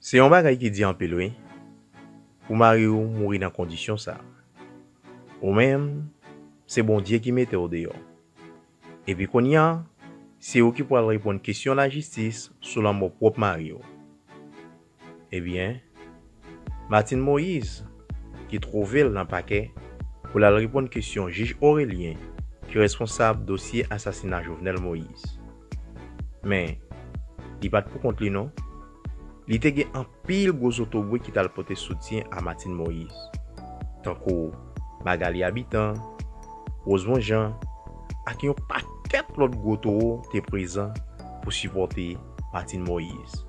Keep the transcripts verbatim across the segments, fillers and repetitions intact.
Se yon bagay ki di anpil, wi, pou mari w mouri nan kondisyon sa. Ou menm, se Bondye ki mete w deyò. Epi kounye a, se ou ki pral reponn kesyon lajistis sou lanmò pwòp mari w. Ebyen, Martine Moïse, ki twouve l nan pakè pou l al reponn kesyon jij Orélien, ki responsab dosye asasina Jovenel Moïse. Men, li pa t pou kont li non. Li te gen anpil gwo zotobwe ki t al pote soutyen a Martine Moïse, tankou Magalie Habitant, Rosemond Jean, ak yon pakèt lòt gwo towo te prezan pou sipòte Martine Moïse.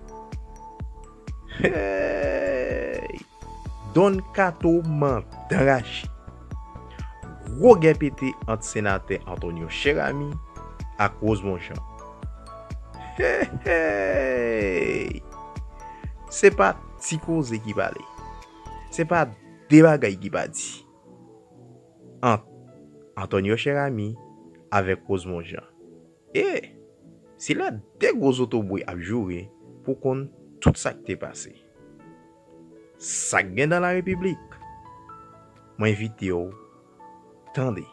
Hey! Don Kato mandan rache. Gwo gè pete ant senatè Antonio Cheramy ak Rosemond Jean. Hey, hey! Se pa ti koze ki pale. Se pa de bagay ki pa di. Ant Antonio Cheramy avèk Rosemond Jean. E se lè de gwo zotobwe ap joure pou konn tout sa k te pase. Sa k gen nan larepiblik? Mwen envite w tande.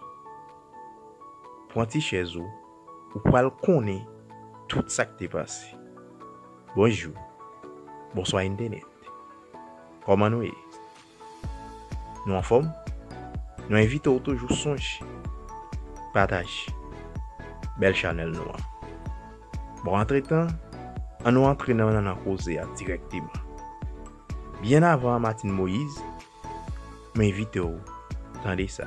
Pran ti chèz ou, ou pral konnen tout sa k te pase. Bonjou, bonswa entènèt. Kòman nou ye? Nou anfòm? Nou envite w toujou sonje pataje bèl chanèl nou an. Bon, antretan, ann nou antre nan nannan koze a dirèkteman. Byen avan Martine Moïse, mwen envite w tande sa.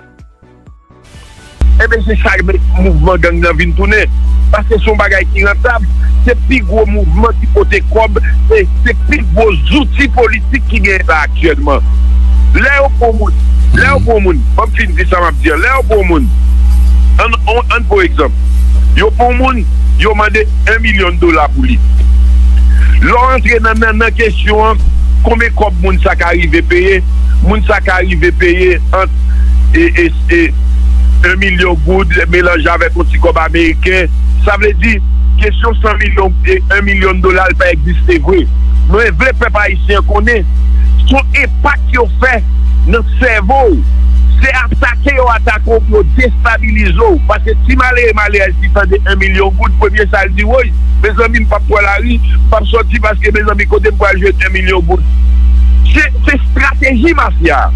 Ebyen se sa k fè mouvman gang nan vin tounen. Paske se yon bagay ki rantab, se pi gwo mouvman ki pote kòb, e se pi gwo zouti politik ki genyen la aktyèlman. Lè yo pran yon moun, lè yo pran yon moun, ban m fin di sa m ap di an, lè yo pran yon moun, ann, ann, ann pran egzanp, yo pran yon moun, yo mande en milyon dola pou li. Lè w antre nan, nan, nan kesyon an, konbyen kòb moun sa ka rive peye? Moun sa ka rive peye ant e, e, e, en milyon goud melanje avèk yon ti kòb ameriken. Sa vle di, kesyon san milyon e en milyon dola l pa egziste vre. Mwen vle pèp ayisyen an konnen, se yon enpak yo fè nan sèvo w. Se atake yo atake w pou yo destabilize w. Paske ti malere malerèz ki tande en milyon goud, premye sa l di, woy, mezanmi, m p ap pran lari, m p ap sòti paske, mezanmi, kote m pral jwenn en milyon goud? Se, se estrateji mafya a.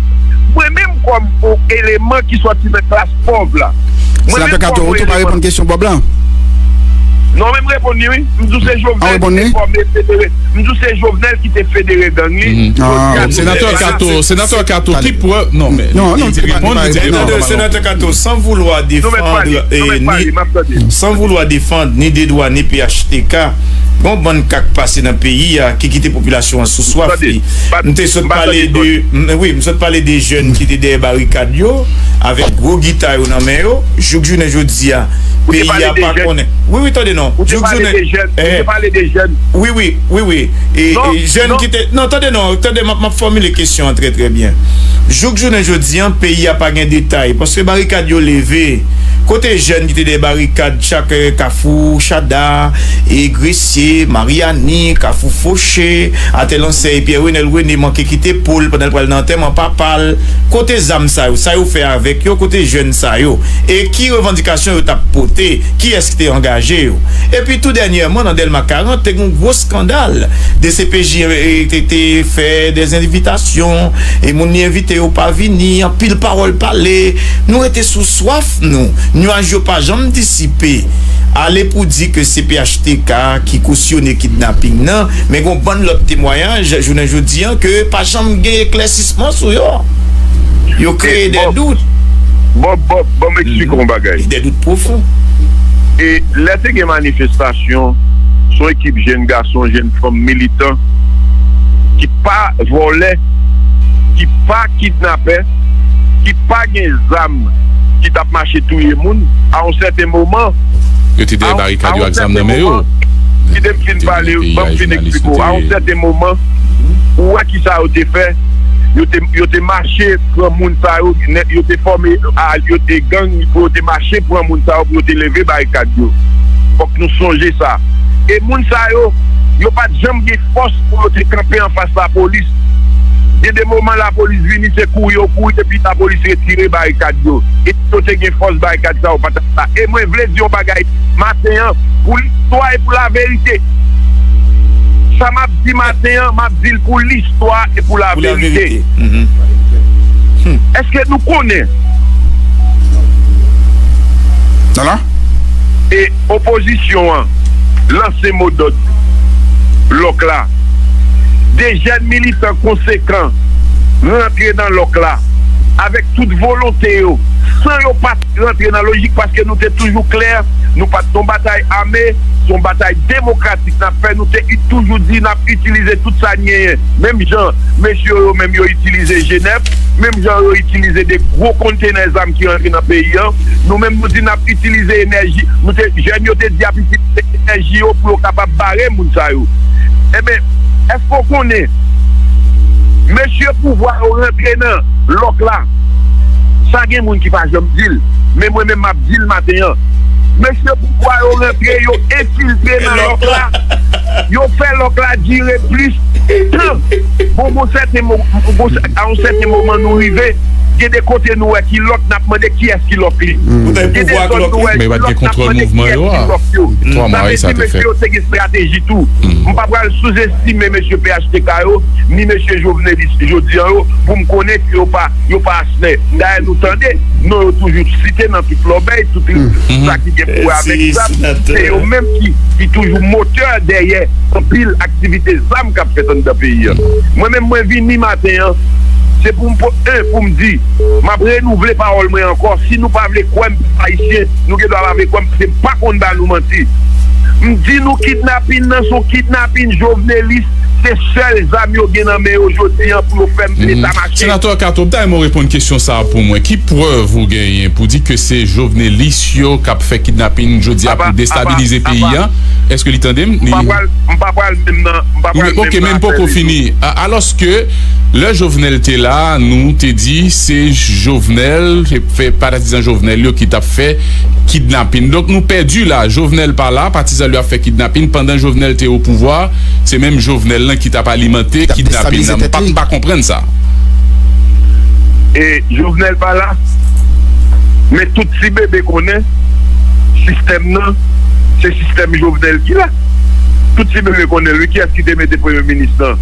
Mwen menm kòm yon eleman ki sòti nan klas pòv la, mwen menm kòm yon eleman. Senatè Kato, ou tou pa reponn kesyon Bob lan? Non, men m reponn li wi. M di w se Jovenel ki te fòme federe. M di w se Jovenel ki te federe gang li. Senatè Kato, Senatè Kato, ki prèv? Non, men li reponn, li di reponn. Senatè Kato, san voulwa defann ni, san voulwa defann ni de dwa ni P H T K, gen yon bann ka k pase nan peyi a ki kite popilasyon an sou swaf li. M te sot pale de, wi, m sot pale de jèn ki te dèyè barikad yo, avèk gwo gita yo nan men yo, jouk jounen jodi a, peyi a pa konnen. Wi, wi, tande non. Jouk jounen, wi, wi, wi, wi. E, e jèn ki te, non, tande non, tande, m ap, m ap fòmile kesyon an trè, trè byen. Jouk jounen jodi a, peyi a pa gen detay, paske barikad yo leve. Kote jèn ki te dèyè barikad chak, eh, Kafou Chada, e Gresye, Maryani, Kafou Foche, atè Lansèy, Pierre Renel René manke kite po l pandan l pral nan antèman papa l? Kote zam sa yo? Sa yo fè avèk yo? Kote jèn sa yo? E ki revandikasyon yo t ap pote? Kiyès ki te angaje yo? Epi tou dènyèman, nan Dèlma karant, te gen yon gwo eskandal. D C P J, eh, te, te fè dèzenvitasyon, e moun li envite yo pa vini, anpil pawòl pale. Nou rete sou swaf nou. Nyaj yo pa janm disipe. Ale pou di ke se P H T K ki kosyone kidnaping nan, men gen yon bann lòt temwayaj jounen jodi a ke pa janm gen eklèsisman sou yo. Yo kreye de dout. Bon, bon, bon, m eksplike w yon bagay. E de dout pwofon. E lè te gen manifestasyon, se yon ekip jèn gason, jèn fanm militan ki pa vòlè, ki pa kidnapè, ki pa gen zam, ki t ap mache touye moun, a yon sèten moman, yo te dèyè barikad yo ak zam nan men yo. Kite m fin pale, ban m fin eksplike w. A yon sèten moman, ou wè ki sa yo te fè? Yo te, yo te mache pran moun sa yo, yo te fòme, a, yo te gang, pou yo te mache pran moun sa yo, pou yo te leve barikad yo. Fòk nou sonje sa. E moun sa yo, yo pa t janm gen fòs pou yo te kanpe anfas lapolis. Gen de moman lapolis vini, se kouri yo kouri, epi lapolis retire barikad yo. E si yo te gen fòs, barikad sa yo pa t ap la. E mwen vle di yon bagay maten an, pou listwa e pou laverite. Sa m ap di maten an, m ap di l pou listwa e pou laverite. Èske nou konnen? E opozisyon an lanse modòd lòk la. De jèn militan konsekan rantre nan lòk la avèk tout volonte yo, san yo pa t rantre nan lojik, paske nou te toujou klè, nou pa t nan batay ame, se yon batay demokratik n ap fè. Nou te toujou di n ap itilize tout sa n genyen. Menm jan mesye yo menm yo itilize Jenèf, menm jan yo itilize de gwo kontenè zam ki rantre nan peyi an, nou menm nou di n ap itilize enèji, nou te, jèn yo te di y ap itilize enèji yo pou yo kapab bare moun sa yo. Enben, èske w konnen, mesye pouvwa yo rantre nan lòk la, sa gen moun ki pa janm di l, men mwen menm m ap di l maten an. Mesye pouvwa yo rantre, yo enfiltre nan lòk la, yo fè lòk la dire plis tan. Bon, bon, sèten mo-, bon, sè-, a yon sèten moman nou rive, gen de kote nou wè ki lòk, n ap mande kiyès ki lòk li. Gen de zòn nou wè ki lòk, n ap mande kiyès ki lòk yo. Sa vle di mesye yo te gen estrateji tou. M pa pral souzestime mesye P H T K yo, ni mesye Jovenelis jodi an yo, pou m konnen ke yo pa, yo pa asnè. Dayè, nou tande, non yo toujou site nan tout lòbèy, tout sa ki gen pou wè avèk zam. Se yo menm ki, ki toujou motè dèyè anpil aktivite zam k ap fèt anndan peyi a. Mwen menm, mwen vini maten an, se pou m, pou, en, pou m di, m ap renouvle pawòl mwen ankò, si nou pa vle kwè m, pèp ayisyen, nou gen dwa pa vle kwè m, paske m pa konn ba nou manti. M di nou kidnapin nan se yon kidnapin jovenelis, se sèl zam yo gen nan men yo jodi an pou yo fè m Leta mache. Senatè Kato, m ta renmen w reponn kesyon sa a pou mwen. Ki prèv ou genyen pou di ke se jovenelis yo k ap fè kidnapin jodi a pou destabilize peyi a? Èske li tande m? M pa pral, m pa pral menm nan, m pa pral menm nan afè li tou. Ok, men m poko fini. A-, alòske, lè Jovenel te la, nou te di se Jovenel, se fè patizan Jovenel yo ki t ap fè kidnapin. Donk, nou pèdi la. Jovenel pa la, patizan li yo ap fè kidnapin. Pandan Jovenel te o pouvwa, se menm Jovenel lan ki t ap alimante kidnapin nan. M pa, m pa konprann sa. E Jovenel pa la, men tout ti bebe konnen sistèm nan, se sistèm Jovenel ki la. Tout ti bebe konnen l, wi, kiyès ki te mete premye minis lan.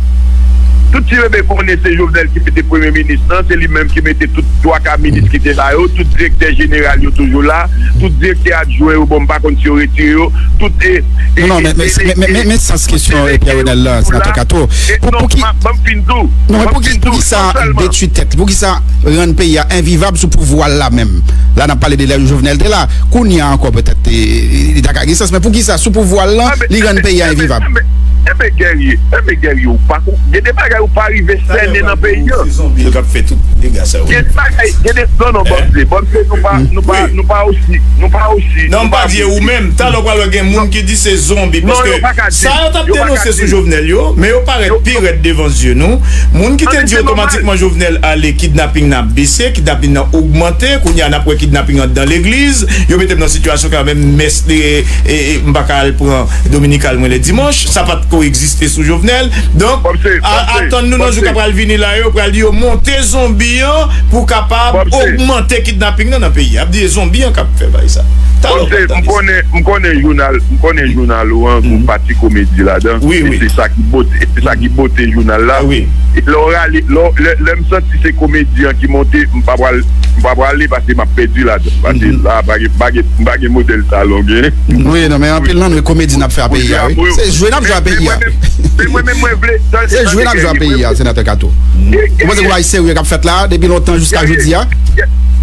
Tout ti bebe konnen se Jovenel ki mete premye minis lan, se li menm ki mete tout twa ka minis ki te la yo, tout direktè jeneral yo toujou la, tout direktè adjwen yo, bon, m pa konn si yo retire yo, tout, e, e, Non, non, men, men, men, men, men, men sans kesyon, e, Pierre Renel la, senatè Kato. Pou, pou ki, non, men pou ki, pou ki sa detwi tèt, pou ki sa rann peyi a envivab sou pouvwa l la menm? La, n ap pale de lè Jovenel te la. Kounye a ankò, petèt, e, e, li ta ka gen sans, men pou ki sa, sou pouvwa l lan, li rann peyi a envivab? Enben, enben, Guerrier, enben, Guerrier, ou pa kon-, gen de bagay ou pa rive sènen nan peyi a. Se zonbi yo k ap fè tout dega sa yo. Gen de bagay, gen de, non, non, Bòmse, Bòmse, nou pa, nou pa, nou pa osi, nou pa osi, non, m pa di e ou menm, talè w pral wè gen moun ki di se zonbi, paske sa yo t ap denonse sou Jovenel yo, men yo parèt pi rèd devan zye nou. Moun ki te di otomatikman Jovenel ale, kidnaping nan ap bese, kidnaping nan ogmante, kounye a n ap wè kidnaping anndan legliz, yo mete m nan sitiyasyon kanmenm mès, e, e, e, m pa ka al pran dominikal mwen lè dimanch, sa pa t ko egziste sou Jovenel. Donk, a, atann nou nan jou k ap pral vini la, yo pral di yo monte zonbi an pou kapab ogmante kidnaping nan, nan peyi a. Ap di e zonbi an k ap fè bagay sa. Talè w pral tande sa. M konnen, m konnen jounal, m konnen jounal ou an, gon pati komedi ladan. Wi, wi. E se sa ki bote, e se sa ki bote jounal la. E lè w rale, lè, lè, lè m santi se komedi an ki monte, m pa pral, m pa prale paske m ap pèdi ladan. Paske la, pa gen, pa gen, pa gen modèl sa long, en. Wi, non, men anpil nan nou, e komedi n ap fè a peyi a, wi. Se jwe n ap jwe a peyi a. Men mwen menm, men mwen menm, mwen vle, se jwe n ap jwe a peyi a, senatè Kato. Ou panse kou bagay serye k ap fèt la, depi lontan jiska jodi a?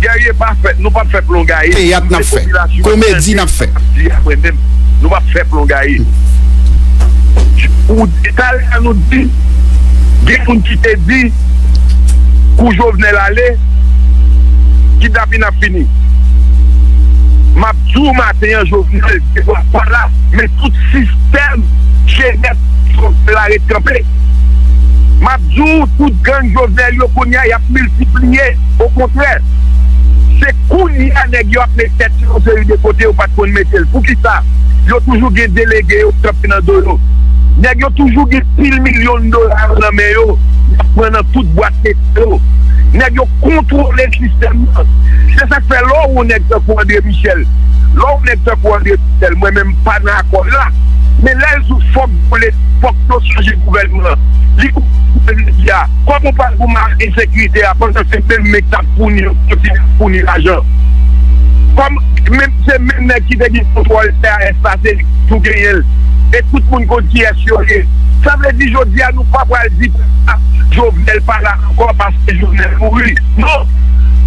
Guerrier pa fè, nou p ap fè plongaye. Teyat n ap fè. Komedi n ap fè. Mwen menm, nou p ap fè plongaye. Ou di, talè a nou di, gen moun ki te di, kou Jovenel ale, kidnapin ap fini. M ap di w maten an, Jovenel te dwa pa la, men tout sistèm Jenèf Jovenel la ret kanpe. M ap di w, tout gang Jovenel yo kounye a, y ap miltipliye. Okontrè, se kounye a nèg yo ap met tèt yo yon seri de kote yo pa t konn mete l. Poukisa? Yo toujou gen delege yo k kanpe nan do yo. Nèg yo toujou gen pil milyon dola yo nan men yo, y ap pran nan tout bwat leta yo. Nèg yo kontwole sistèm nan. Se sa k fè lè w wè yon nèg tankou André Michel, lè w wè yon nèg tankou André Michel, mwen menm m pa nan akò l la. Men lè l di w fòk boule, fòk yo chanje gouvènman an, li konprann jodi a. Kòman w pral pou mal ensekirite a pandan se menm men k t ap founi yo kontinye ap founi lajan? Kòm menm se menm nèg ki te gen kontwòl C A S la, se li ki toujou genyen l. E tout moun konn kiyès yo ye. Sa vle di jodi a nou pa pral di Jovenel pa la ankò paske Jovenel mouri. Non!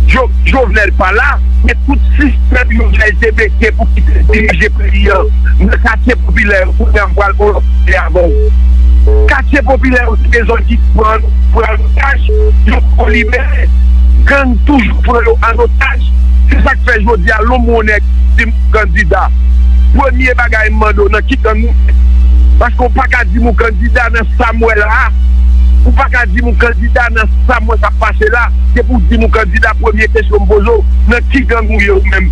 Jo, Jovenel pa la, men tout sistèm Jovenel te mete pou ki te dirije peyi an nan katye popilè yo, kounye a m pral on lòt kote avè w. Katye popilè yo se de zòn ki pran, pran otaj, yo poko libere. Gang toujou pran yo an otaj. Se sa k fè jodi a lè w wè yon nèg di m kandida, premye bagay m mande w nan ki gang ou ye. Paske w pa ka di m ou kandida nan sa m wè la a. Ou pa ka di m ou kandida nan sa m wè k ap pase la. Depi w di m ou kandida, premye kesyon m poze w, nan ki gang ou ye ou menm?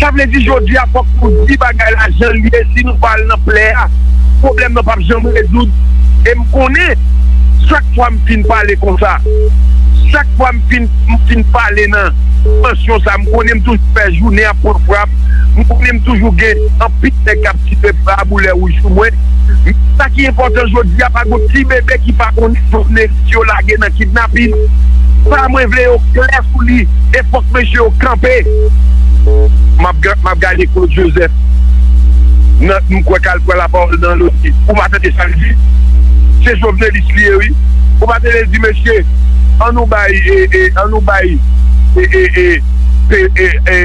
Sa vle di jodi a fòk nou di bagay la jan l ye, si nou pa al nan plè a, pwoblèm nan p ap janm rezoud. E m konnen, chak fwa m fin pale konsa, chak fwa m fin, m fin pale nan dimansyon sa, m konnen m toujou fè jounen an pran frap, m konnen m toujou gen anpil nèg k ap tire raboulè wouj sou mwen. Sa ki enpòtan jodi a, pa gon ti bebe ki pa konnen Jovenel yo lage nan kidnapin. Sa mwen vle yo klè sou li, e fòk mesye yo kanpe. M ap ga-, m ap gade Claude Joseph. Nan, m kwè k al pran lapawòl nan loti. Ou pa tande sa l di? Se Jovenelis li ye, wi. Ou pa tande l di, mesye, ann nou bay, e, e, ann nou bay, e, e, e, pe-, e, e,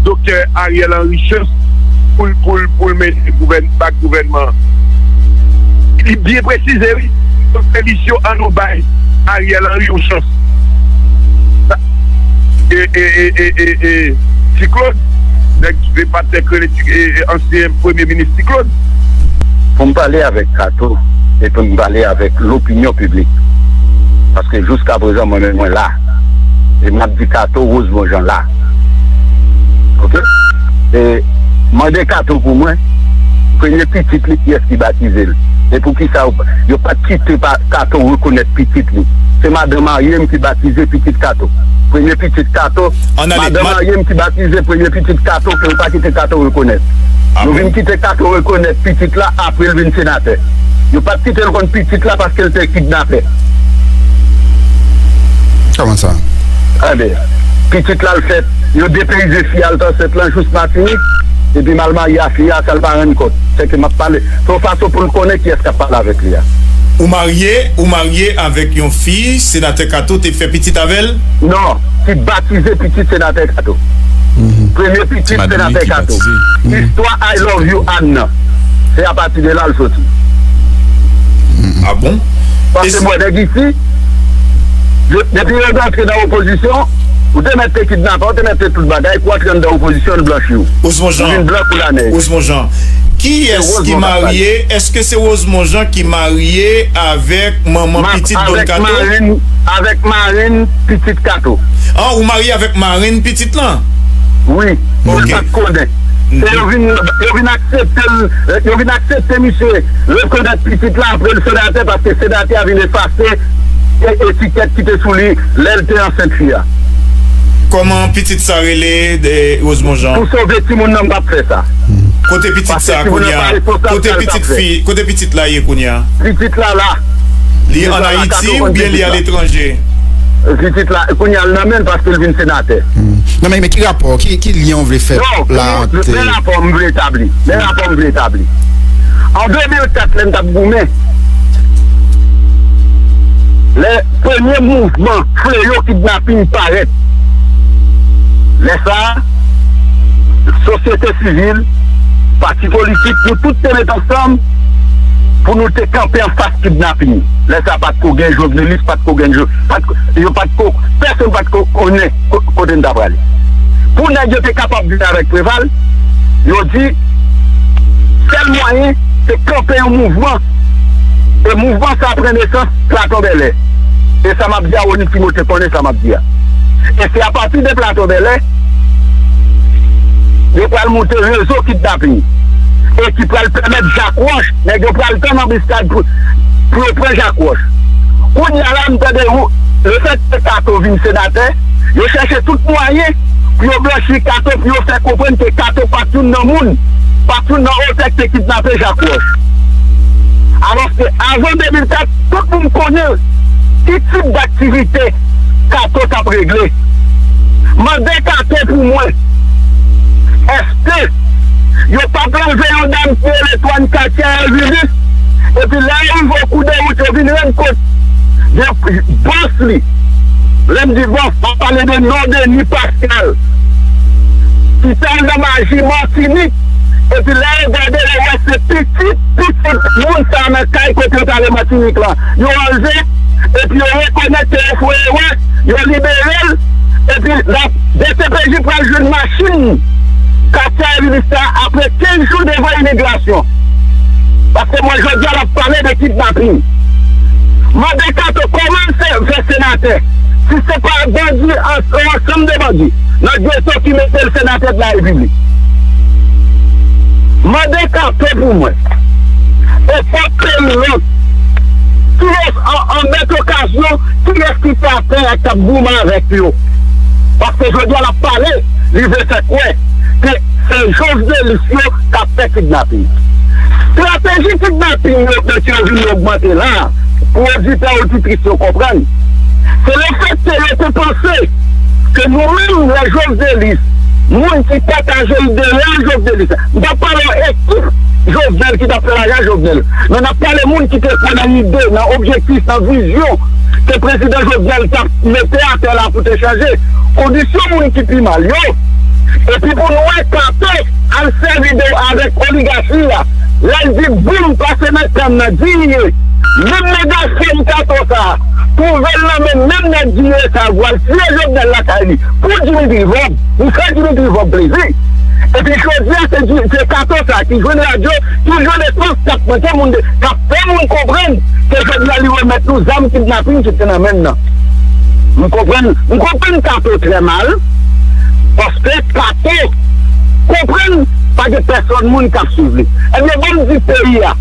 Doktè Ariel Henry chans pou l, pou l, pou l mennen gouvèn-, bak gouvènman an. Li byen presize, wi. Doktè Lisio, ann nou bay Ariel Henry yon chans. Sa, e, e, e, e, e, e, Ti Claude, nèg ki te patnè k rele Ti, e, e, ansyen premye minis Ti Claude. Pou m pale avèk Kato e pou m pale avèk lopinyon piblik. Paske jiskaprezan, mwen menm, mwen la. E m ap di Kato, Rosemond Jean la. Oke? E mande Kato pou mwen, premye pitit li, kiyès ki batize l? E poukisa yo, yo pa t kite pa, Kato rekonèt pitit li? Se madan marye m ki batize pitit Kato. Premye pitit Kato, madan marye m ki batize premye pitit Kato, ke yo pa kite Kato rekonèt. Yo vin kite Kato rekonèt pitit la apre l vin senatè. Yo pa t kite l konn pitit la paske l te kidnapè. Kòman sa? Enben, pitit la l fèt, yo depeyize fi a, l t ansent lan jous Matinik, epi m al marye a fi a san l pa rann kont. Sèke m ap pale, se yon fason pou l konnen kiyès k ap pale avèk li a. Ou marye, ou marye avèk yon fi, senatè Kato te fè pitit avè l? Non, ki batize pitit senatè Kato. Premye pitit senatè Kato. Istwa I love you Ann nan, se apati de la l soti. Ah bon? Paske mwen nèg isi, depi yo rantre nan opozisyon, ou te mèt te kidnape, ou te mèt te tout bagay, pou antre anndan opozisyon, l blanchi w. Ou vin blan kou lanèj. Rosemond Jean, kiyès ki marye? Èske se Rosemond Jean ki marye avèk manman pitit Don Kato? Avèk marenn, avèk marenn pitit Kato. Ah, ou marye avèk marenn pitit lan? Wi, mwen pa t konnen. E yo vin, yo vin aksepte l, yo vin aksepte misye rekonèt pitit la apre l senatè, paske senatè a vin efase e, etikèt ki te sou li lè l te ansent fi a. Kòman pitit sa rele, Rosemond Jean? Pou sove timoun nan, m p ap fè sa. Kote pitit sa kounye a? Kote pitit fi, kote pitit la ye kounye a? Pitit la la. Li an Ayiti oubyen li aletranje? Pitit la, kounye a l nan men l paske l vin senatè. Non, men, men ki rapò, ki, ki lyen w vle fè la ant... Men rapò m vle etabli. Men rapò m vle etabli. An de mil kat, lè n t ap goumen, lè premye mouvman fleyo kidnaping parèt, lè sa a, sosyete sivil, pati politik, nou tout te met ansanm pou nou te kanpe anfas kidnaping. Lè sa a, pa t ko gen Jovenelis, pa t ko gen Jo-, pa t ko, yo pa t ko, pèsonn pa t ko konnen ko-, kote n ta prale. Pou nèg yo te kapab vin avèk Preval, yo di, sèl mwayen, se kanpe yon mouvman. E mouvman sa a pran nesans Platon Bèlè. E sa m ap di a, Rony Timote konnen sa m ap di a. E se apati de Platon Bèlè, yo pral moute rezo kidnaping. e ki pral pèmèt Jak Wòch, nèg yo pral tann anbiskad pou, pou yo pran Jak Wòch. Kounye a la, m tande ou, lefètke Kato vin senatè, yo chèche tout mwayen pou yo blanchi Kato, pou yo fè konprann ke Kato pa t youn nan moun, pa t youn nan otè ki te kidnape Jak Wòch. Alòske avan de mil kat, tout moun konnen ki tip daktivite Kato t ap regle. Mande Kato pou mwen, èske yo p ap leve yon dam ki rele Twan Katia Ervilis, epi lè yo rive o kou de wout, yo vin rann kont gen bòs li. Lè m di bòs, m ap pale de non Denis Pascal, ki t al nan maji Matinik, epi lè yo gade, yo wè se pitit, pitit moun sa nan kay kote yo t ale Matinik lan. Yo anlve, epi yo rekonèt ke yo fè erè, yo libere l, epi la, D C P J pral jwenn machin Katia Ervilis la apre kenz jou devan imigrasyon. Paske mwen jodi a l ap pale de kidnaping. Mande Kato kòman l fè, fè senatè, si se pa bandi, an, yon ansanm de bandi nan geto ki mete l senatè de la repiblik. Mande Kato pou mwen. E pa pè l lòt. Kiyès an, an mèt okazyon, kiyès ki te atè a k ap goumen avèk yo? Paske jodi a l ap pale, li vle fè kwè ke se Jovenelis yo k ap fè kidnaping. Estrateji kidnaping yo, ke yo vin ogmante la, pou oditè, oditris yo konprann, se lefètke yo te panse ke nou menm, lè Jovenelis, moun ki pataje ideal Jovenelis, m p ap pale ekip Jovenel ki t ap fè laj a Jovenel, men n ap pale moun ki te kwè nan ide, nan objektif, nan vizyon ke prezidan Jovenel t ap mete atè la pou te chanje kondisyon moun ki pi mal yo. Epi pou n wè Kato al fè videyo avèk oligachi a, lè l di boum pase nan kann nan, diye, menm nèg a fèm Kato sa a, twouve l nan men menm nèg diye sa a, pou al tiye Jovenel lakay li, pou Dimitri Vorbe, pou fè Dimitri Vorbe plezi. Epi jodi a, se Di-, se Kato sa a ki jwenn radyo, ki jwenn espas, k ap monte moun de, k ap fè moun konprann ke jodi a li remèt nou zam kidnaping ki te nan men l nan. M konprann, m konprann Kato trè mal, paske Kato konprann pa gen pèsòn moun k ap swiv li. Ebyen, ban m di peyi a,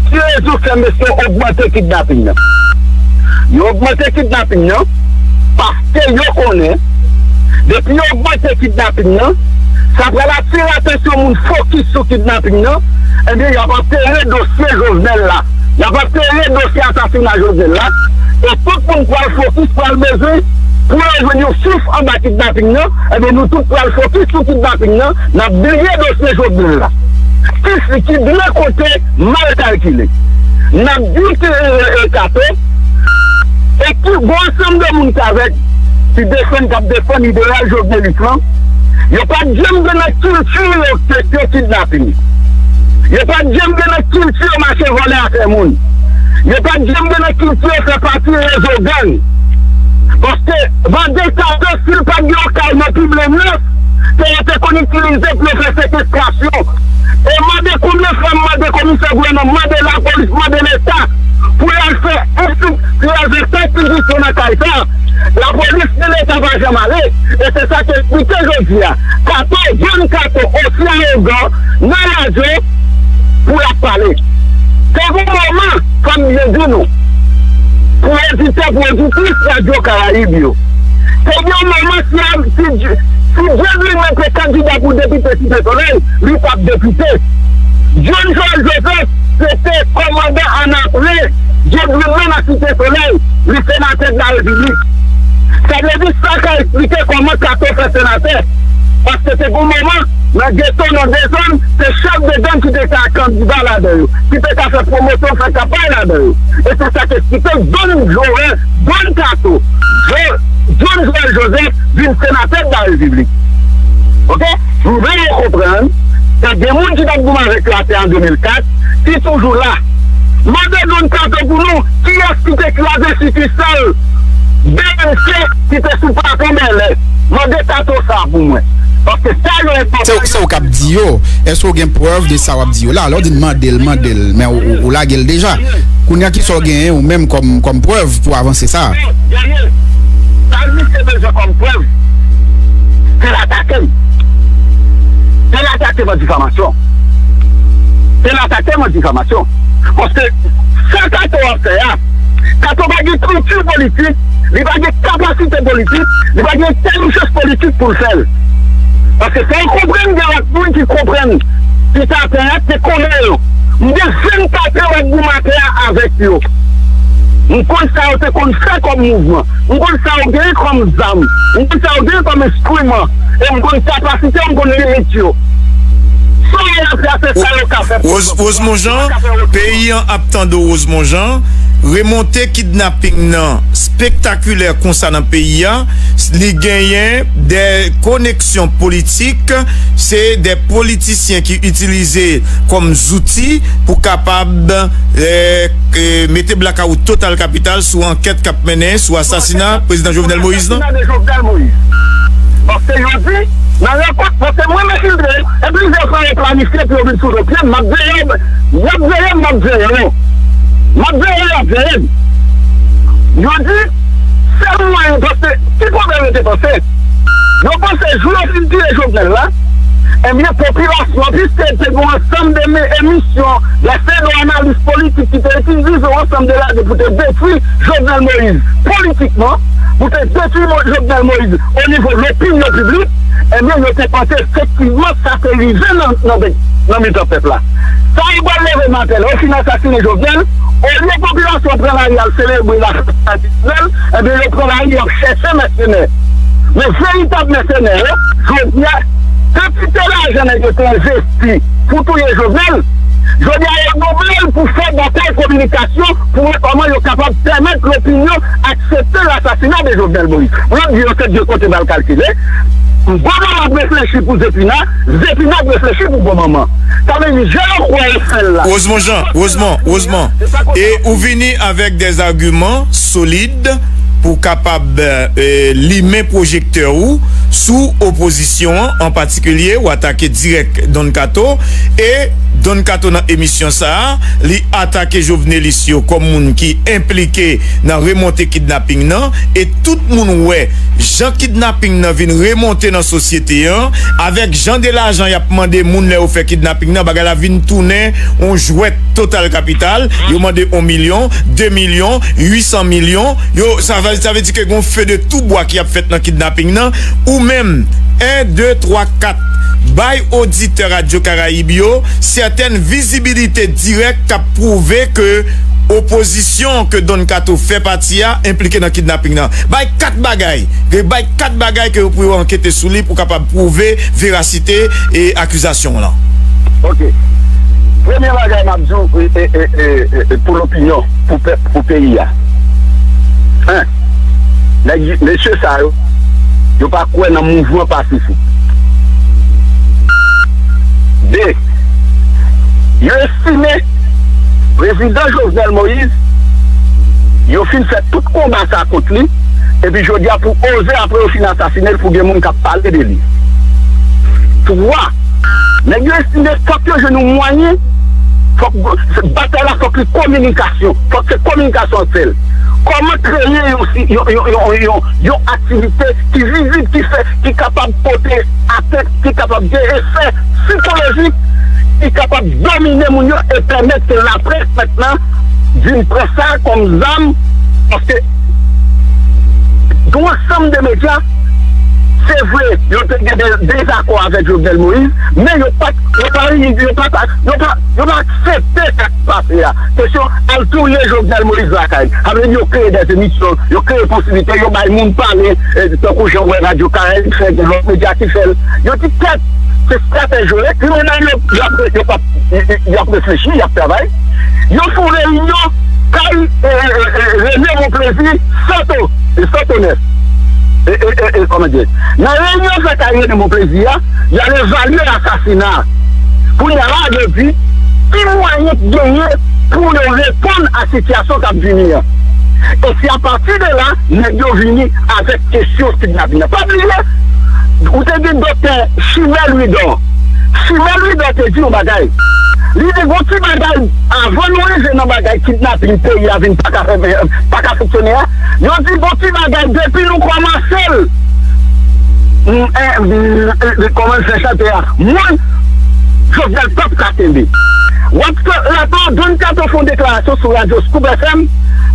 ki rezon fè mesye yo ogmante kidnaping nan? Yo ogmante kidnaping nan paske yo konnen, depi yo ogmante kidnaping nan, sa pral atire atansyon moun fokis sou kidnaping nan, ebyen, y ap antere dosye Jovenel la. Y ap antere dosye asasina Jovenel la, e tout moun pral fokis, pral bezwen pou yo jwenn yon souf anba kidnaping nan, ebyen, nou tout pral fokis sou kidnaping nan, n ap bliye dosye Jovenel la. Ki, ki byen konte, mal kalkile. N ap di ke, e, e, Kato, e ki gon ansanm de moun k avèk, ki defann, k ap defann ideal Jovenelis lan, yo pa t janm gen nan kilti yo kesyon kidnaping. Yo pa t janm gen nan kilti yo mache vòlè afè moun. Yo pa t janm gen nan kilti yo fè pati rezo gang. Paske Vande Kato, si l pa t gen yon kay nan Piblenas, ke yo te konn itilize pou yo fè sekestrasyon. E mande konbyen fwa m mande komisè gouvènman, mande lapolis, mande Leta pou y al fè enstri-, pou y al fè pèkizisyon nan kay sa a. Lapolis ni Leta pa janm ale. E se sa ki eksplike jodi a. Kato, jèn Kato, osi awogan nan radyo pou l ap pale. Te gen yon moman, fò m byen di nou, pou oditè, pou oditris Radyo Karayib yo, te gen yon moman, si, si, si Dieudonné te kandida pou depite Site Solèy, li t ap depite. John Joël Joseph, se te kòmandan annapre Dieudonné nan Site Solèy, li senatè de la Repiblik. Sa vle di, sa ka eksplike kòman Kato fè senatè. Paske te gen moman, nan geto, nan de zòn, se chèf de gang ki te ka kandida ladan yo, ki te ka fè pwomosyon, fè kanpay ladan yo. E se sa k eksplike John Joël, John Kato, Jo-, John Joël Joseph vin senatè de la Repiblik. Oke? M vle yo konprann, ke gen moun ki t ap goumen avèk yo atè an de mil kat, ki toujou la. Mande John Kato pou nou, kiyès ki te kraze sikisal B M C ki te sou Platon Bèlè? Mande Kato sa pou mwen. Paske sa yo Se, enpòtan. Se ou k ap di yo. Èske w gen prèv de sa w ap di yo la? Lè w di n mande l, mande l, men ou, ou, ou lage l deja. Kounye a, ki sa w genyen ou menm kòm, kòm prèv pou avanse sa? Dènye, sa misye bezwen kòm prèv, se l atake m. Se l atake m an difamasyon. Se la sa tèlman difamasyon. Paske sa Kato ap fè a, Kato pa gen kilti politik, li pa gen kapasite politik, li pa gen entèlijans politik pou l fè l. Paske fò w konprann gen lòt moun ki konprann ki sa fè a te konnen yo. M gen vennkat an ap goumen a avèk yo. M konn sa yo te konn fè kòm mouvman. M konn sa yo genyen kòm zam. M konn sa yo genyen kòm enstriman. E m konn kapasite yo, m konn limit yo. Sa yo fè a, se sa yo ka fè pou Rose, Rosemond Jean, peyi an ap tande w, Rosemond Jean. Remonte kidnaping nan spektakilè konsa nan peyi a, li genyen de koneksyon politik, se de politisyen ki itilize kòm zouti pou kapab, eh, eh, mete blakawout total kapital sou ankèt k ap mennen sou asasina prezidan Jovenel Moïse nan. Asasina de Jovenel Moïse. Paske yo di, nan rankont, paske mwen m enfiltre, e plizyè fwa yo planifye pou yo vin sou do pye m, m ap veye, y ap veye m, m ap veye yo. M ap veye, y ap veye m. Yo di, sèl mwayen, paske ki pwoblèm yo te panse? Yo panse jou yo fin tiye Jovenel la, ebyen, popilasyon, piske te gen yon ansanm de me-, emisyon, de pseudo-analis politik ki te itilize yon ansanm de lane pou te detwi Jovenel Moïse politikman, pou te detwi Mo-, Jovenel Moïse o nivo lopinyon piblik, ebyen, yo te panse efektivman sa te rive nan, nan, nan mitan pèp la. Sa yo pral leve maten la, yo fin asasinen Jovenel, olye popilasyon pran lari al selebre la Jovenel, ebyen, yo pran lari, y ap chèche mèsenè. Men veritab mèsenè yo, jodi a, kantite lajan nèg yo te envesti pou touye Jovenel, jodi a, yo double l pou fè batay kominikasyon pou wè kòman yo kapab pèmèt lopinyon aksepte lasasina de Jovenel Moïse. Mwen di yo se de kote bal kalkile. Bon manman ap reflechi pou Zepina, Zepina ap reflechi pou bon manman. Sa vle di, jan yo kwè yo fè l la. Rosemond Jean, Rosemond, Rosemond. E ou vini avèk de agiman solid pou kapab, eh, limen pwojektè ou sou opozisyon an, an patikilye, ou atake dirèk Don Kato, e Don Kato nan emisyon sa a, li atake jovenelis yo kòm moun ki enplike nan remonte kidnaping nan, e tout moun wè jan kidnaping nan vin remonte nan sosyete an, avèk jan de lajan y ap mande moun lè yo fè kidnaping nan, bagay la vin tounen yon jwèt total kapital, yo mande yon milyon, de milyon, uit san milyon, yo, sa vle, sa vle di ke gon feu de tout bois ki ap fèt nan kidnaping nan, ou menm, en, de, twa, kat, bay oditè Radyo Karayib yo sètèn vizibilite dirèk k ap pwouve ke opozisyon ke Don Kato fè pati a enplike nan kidnaping nan. Bay kat bagay, ke bay kat bagay ke yo pou yo ankete sou li pou kapab pwouve verasite e akizasyon w lan. Ok. Premye bagay m ap di w, e, e, e, e, e, pou lopinyon, pou pèp, pou peyi a. En, nèg, mesye sa yo, yo pa kwè nan mouvman pasifik. De, yo estime prezidan Jovenel Moïse, yo fin fè tout konba sa kont li, epi jodi a pou oze apre yo fin asasine l pou gen moun k ap pale de li. Twa, nèg yo estime fòk yo jwenn yon mwayen, fòk batay la fòk li kominikasyon, fòk se kominikasyon an sèl. Kòman kreye yon, si- yon, yon, yon, yon, yon aktivite ki vizib, ki fè, ki kapab pote atent, ki kapab gen efè sikolojik, ki kapab domine moun yo e pèmèt ke laprès mentnan vin pran sa kòm zam, paske yon ansanm de medya, se vre, yo te gen de dezakò avèk Jovenel Moïse, men yo pa t, yo pa, yo pa, yo pa, yo pa aksepte sa k pase a. Kesyon al touye Jovenel Moïse lakay. Sa vle di yo kreye de emisyon, yo kreye posiblite, yo bay moun pale, eh, tankou jan w wè Radyo Karayib fè, gen lòt medya ki fè l. Yo di tèt, se stratèji yo ye. Kriminèl yo, y ap, y ap, y ap reflechi, y ap travay. Yo fè yon reyinyon kay, eh, eh, eh, Rene Monplaisir, Santo, eh, Santo Nèf. Eh, eh, eh, eh, kòman di? Nan reyinyon sa kay Rene Monplaisir a, y al evalye asasina a. Kounye a la, yo di, ki mwayen ki genyen pou yo reponn a sitiyasyon k ap vini an. E se apati de la, nèg yo vini avèk kesyon kidnaping nan. Pa bliye, ou te gen doktè Chimèl Louidor. Chimèl Louidor te di yon bagay. Li di, gon ti bagay, avan nou rive nan bagay kidnaping, peyi a vin pa ka fè, pa ka fonksyone a, yo di, gon ti bagay, depi nou kòmanse l, mm, eh, mm, eh, kòman l fè chante a? Moun, Jovenel p ap ka kenbe. W ap fè rapò, Don Kato fè yon deklarasyon sou radyo Scoop F M,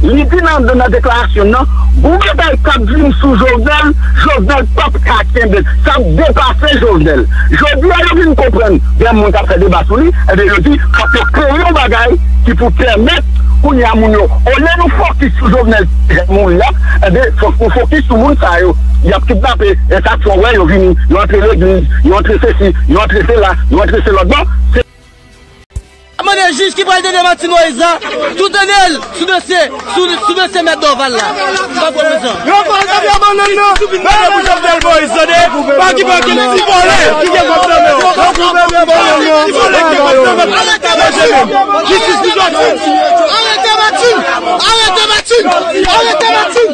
li di nan, nan deklarasyon l nan, gon batay k ap vin sou Jovenel, Jovenel p ap ka kenbe l, sa ap depase Jovenel. Jodi a, yo vin konprann, gen moun k ap fè deba sou li, ebyen, yo di, fòk yo kreye yon bagay ki pou pèmèt, kounye a, moun yo, olye nou fokis sou Jovenel, moun la, ebyen, fòk nou fokis sou moun sa yo. Y ap kidnape, e sa k fè w wè, yo vini, yo antre legliz, yo antre sesi, yo antre sela, yo antre se lòt bò. Se Mande jij ki pral tande Martine Moïse la, tou tande l sou dosye, sou, sou dosye mèt Dorval la. Pa pran prezan. Yo pral tande bannann nan. Sou vin tande pou Jovenel Moïse, tande. Pa ki pa ki ti vòlè ki gen kòb nan men w. Ti vòlè ki gen kòb nan men w. Jistis pou Jovenel. Arete Martine! Arete Martine! Arete Martine!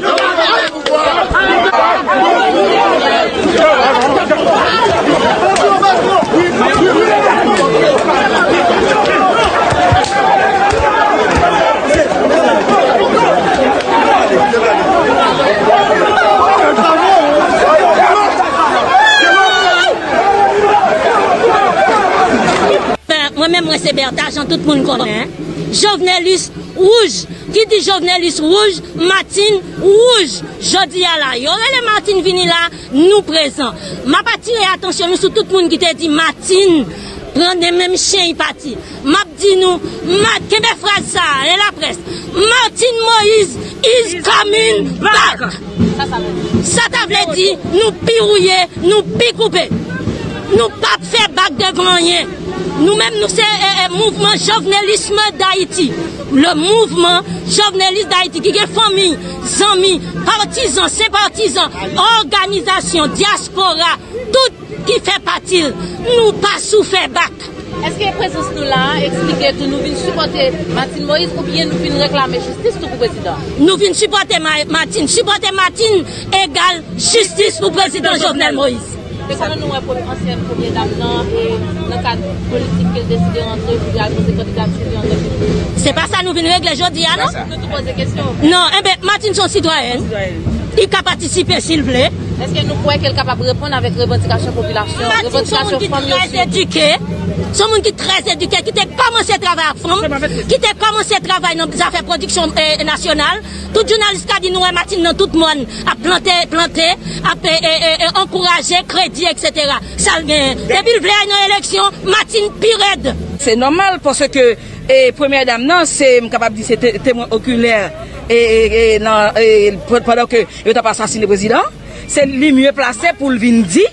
Mwen menm, mwen se Bertha, jan tout moun konnen. Jovenelis wouj. Ki di Jovenelis wouj, Martine wouj. Jodi a la, yo rele Martine vini la, nou prezan. M ap atire atansyon nou sou tout moun ki te di Martine pran nan menm chen y pati. M ap di nou, ma-, kenbe fraz sa a, en laprès. Martine Moïse is coming back. Sa ta vle di, nou pi wouye, nou pi koupe. Nou p ap fè bak devan anyen. Nou menm, nou se, e, e, mouvman Jovenelisme d'Haïti. Le mouvement Jovenelis d'Haïti, ki gen fanmi, zanmi, patizan, senpatizan, òganizasyon, dyaspora, tout ki fè pati l. Nou pa sou fè bak. Èske prezans nou la a eksplike tou nou vin sipòte Martine Moïse oubyen nou vin reklame jistis tou pou prezidan? Nou vin sipòte Ma-, Martine. Sipòte Martine egal jistis pou prezidan Jovenel Moïse. Se kòman nou wè premye, ansyèn premye dam nan, e nan kad politik ke l deside rantre pou li al poze kandidatè li antanke prezidan? Se pa sa nou vin regle jodi a, non? Nou tou poze kesyon. Non, enben, Martine se yon sitwayèn. Li ka patisipe si l vle. Èske nou kwè ke l kapab reponn avèk revandikasyon popilasyon, revandikasyon fanm yo sitou? Martine se yon moun ki trè edike. Se yon moun ki trè edike, ki te kòmanse travay ak fanm, ki te kòmanse travay nan zafè pwodiksyon, e, nasyonal. Tout jounalis ka di nou wè Martine nan tout mòn, ap plante, plante, ap, e, e, e, e, ankouraje, kredi, etsetera. Sa l genyen. Depi l vle al nan eleksyon, Martine pi rèd. Se nòmal paske, e, premyè dam nan, se, m kapab di, se te-, temwen okilè, e, e, e, nan, e, pandan ke yo t ap asasine prezidan. Se li mye plase pou l vin di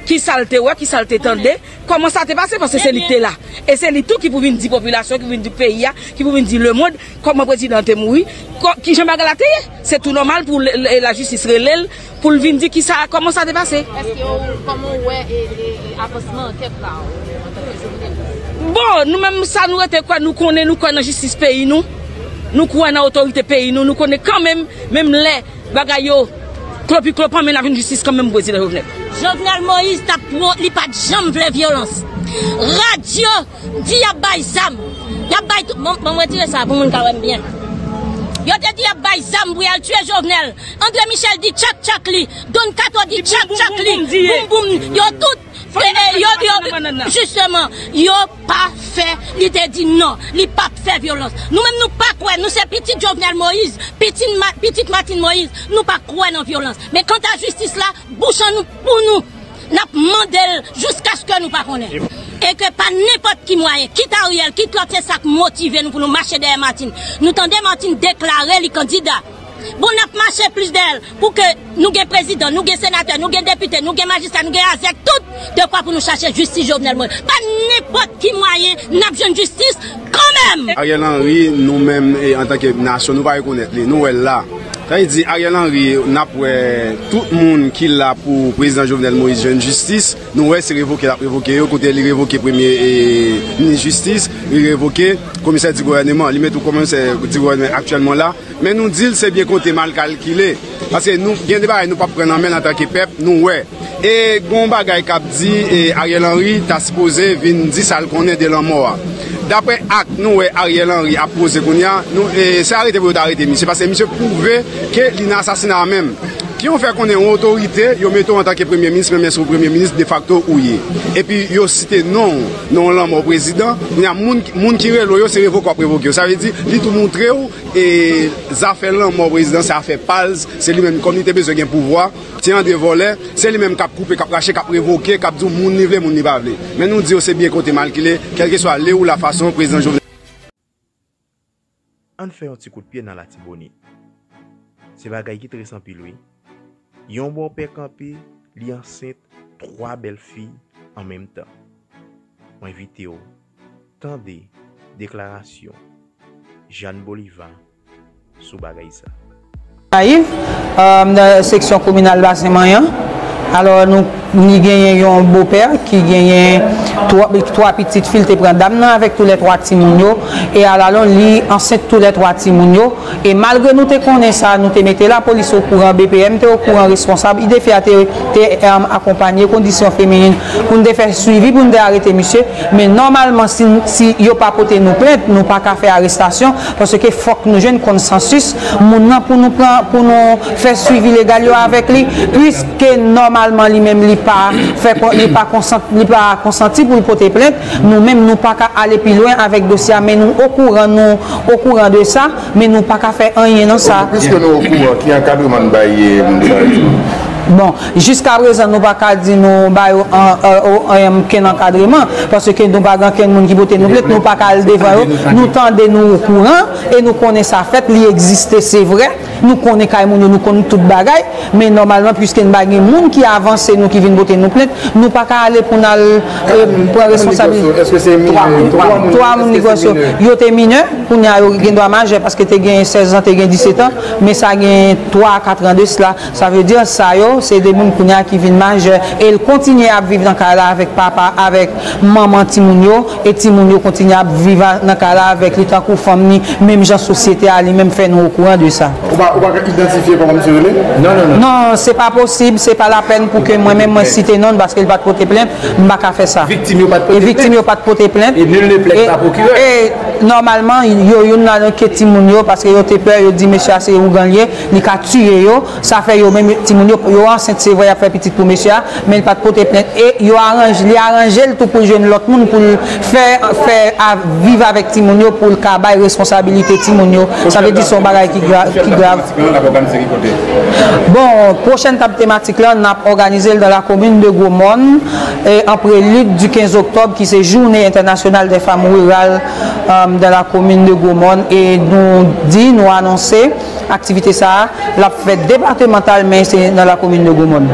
ki sa l te wè, ki sa l te tande, kòman sa te pase, paske se li ki te la. E se li tou ki pou vin di popilasyon, ki pou vin di peyi a, ki pou vin di lemonn, kòman prezidan an te mouri, kò-, kijan bagay la te ye. Se tou nòmal pou le-, le-, lajistis rele l, pou l vin di ki sa, kòman sa te pase. Èske w, kòman w wè, e, e, e, avansman ankèt la, ou, antanke jounalis? Bon, nou menm sa nou rete kwè, nou konnen, nou kwè nan jistis peyi nou, nou kwè nan otorite peyi nou, nou konnen kanmenm, menm lè bagay yo klopiklopan, men n ap jwenn jistis kanmenm pou prezidan Jovenel. Jovenel Moïse t ap pran, li pa t janm vle vyolans. Radyo di y ap bay zam. Y ap bay tout, bon, bon, mwen retire sa pou moun ka wè m byen. Yo te di y ap bay zam pou y al tiye Jovenel. André Michel di tchak tchak li. Don Kato di tchak tchak li. Boum boum. Yo tout, e, e, yo, yo, jisteman, yo pa fè, li te di non, li p ap fè vyolans. Nou menm nou pa kwè, nou se pitit Jovenel Moïse, pitit Ma-, pitit Martine Moïse, nou pa kwè nan vyolans. Men kanta jistis la, bouch an nou, pou nou, n ap mande l jiskaske nou pa konnen. E ke pa nenpòt ki mwayen, kit Ariel, kit lòt, se sa k motive nou pou nou mache dèyè Martine. Nou tande Martine deklare li kandida. Bon, n ap mache plis dèyè l pou ke nou gen prezidan, nou gen senatè, nou gen depite, nou gen majistra, nou gen azèk, tout dekwa pou nou chache jistis Jovenel Moïse. Pa nenpòt ki mwayen n ap jwenn jistis kanmenm. Ariel Henry, nou menm, e, antanke nasyon, nou pa rekonèt li. Nou wè l la. Sa vle di, Ariel Henry, n ap wè tout moun ki la pou prezidan Jovenel Moïse jwenn jistis. Nou wè se revoke l ap revoke yo, kote li revoke premye, e, minis jistis, li revoke komisè di gouvèneman, li mete yon komisè di gouvèneman aktyèlman la. Men nou di l se byen konte, mal kalkile. Paske nou, gen de bagay nou p ap pran nan men l antanke pèp, nou wè. E gon bagay k ap di, e, Ariel Henry ta sipoze vin di sa l konnen de lanmò a. Daprè ak nou wè Ariel Henry ap poze kounye a, nou, e, se arete pou yo ta arete misye, paske misye pwouve ke li nan asasina a menm. Ki yon fè konnen yon otorite, yo mete w antanke premye minis, menm si w premye minis defakto ou ye. Epi yo site non w, non w lanmò prezidan, kounye a moun, moun ki rele w yo, se revoke w ap revoke w. Sa vle di, li tou montre w, e zafè lanmò prezidan, se afè pa l, se li menm, kòm li te bezwen gen pouvwa, ti Andre vòlè, se li menm k ap koupe, k ap rache, k ap revoke, k ap di w moun li vle, moun li pa vle. Men nou di w se byen konte malkile, kèlkeswa lè ou la fason, prezidan Jovenel. Ann fè yon ti kout pye nan Latibonit. Se bagay ki tris anpil wi. Yon bòpè kanpe, li ansent twa bèl fi an menm tan. Mwen envite w tande deklarasyon Jeanne Bolivar sou bagay sa. Yves, nan seksyon kominal Basen Manyan. Alò, nou, li genyen yon bopè ki genyen twa, twa pitit fi, l te pran dam nan avèk toulètwa timoun yo. E alalon, li ansent toulètwa timoun yo. E malgre nou te konnen sa, nou te mete lapolis okouran, B P M te okouran, responsab IDEFYA te, te akonpanye kondisyon feminin pou n te fè swivi, pou n te arete misye. Men nòmalman, si, si yo pa pote nou plent, nou pa ka fè arestasyon. Paske fòk nou jwenn konsansis moun nan pou nou pran, pou nou fè swivi legal yo avèk li, piske nòmalman li menm li pa fè, li pa konsant, li pa konsanti pou l pote plent. Nou menm nou pa ka ale pi lwen avèk dosye a, men nou okouran, nou okouran de sa, men nou pa ka fè anyen nan sa. Piske nou okouran, ki ankadreman n bay moun sa yo? Bon, jiskaprezan nou pa ka di nou ba yo ankenn ankadreman, paske nou pa gen ankenn moun ki pote nou plent, nou pa ka al devan yo, nou tande, nou okouran e nou konnen sa fèt, li egziste, se vre. Nou konnen kay moun yo, nou konn tout bagay, men nòmalman piske n pa gen moun ki avanse nou, ki vin pote nou plent, nou pa ka ale pou n al pran responsabilite. Twa moun li gwòs yo, yo te minè, kounye a yo gen dwa majè paske te gen sèz an, te gen disèt an, men sa gen twa a kat an de sila. Sa vle di sa yo se de moun kounye a ki vin majè e l kontinye ap viv nan kay la avèk papa, avèk manman timoun yo, e timoun yo kontinye ap viv nan kay la avèk li tankou fanm li, menm jan sosyete a li menm fè nou okouran de sa. Ou pa, ou pa ka idantifye kòman misye rele? Non, non, non. Non, se pa posib, se pa lapèn pou ke mwen menm mwen site non l paske l pa t pote plent, m pa ka fè sa. Viktim yo pa t pote plent. E viktim yo pa t pote plent. E nul ne plaide par procureur. E nòmalman, yo youn ladan ke timoun yo, paske yo te pè, yo di mesye a se ougan l ye, li ka tiye yo. Sa fè yo menm timoun yo, yo ansent se vre, y ap fè pitit pou mesye a, men l pa t pote plent. E yo aranje, li aranje l tou pou l jwenn lòt moun pou l fè, fè a, viv avèk timoun yo, pou l ka bay responsabilite timoun yo. Sa vle di se yon bagay ki grav, ki grav. Bon, pwochèn tab tematik la, n ap òganize l dans la commune de Gros Morne, en prélude du quinze octobre, ki se Journée Internationale des Femmes Rurales dans la commune de Gros Morne. E nou di, nou anonse aktivite sa a, l ap fèt departemantal, men se nan la komin de Gwo Mòn.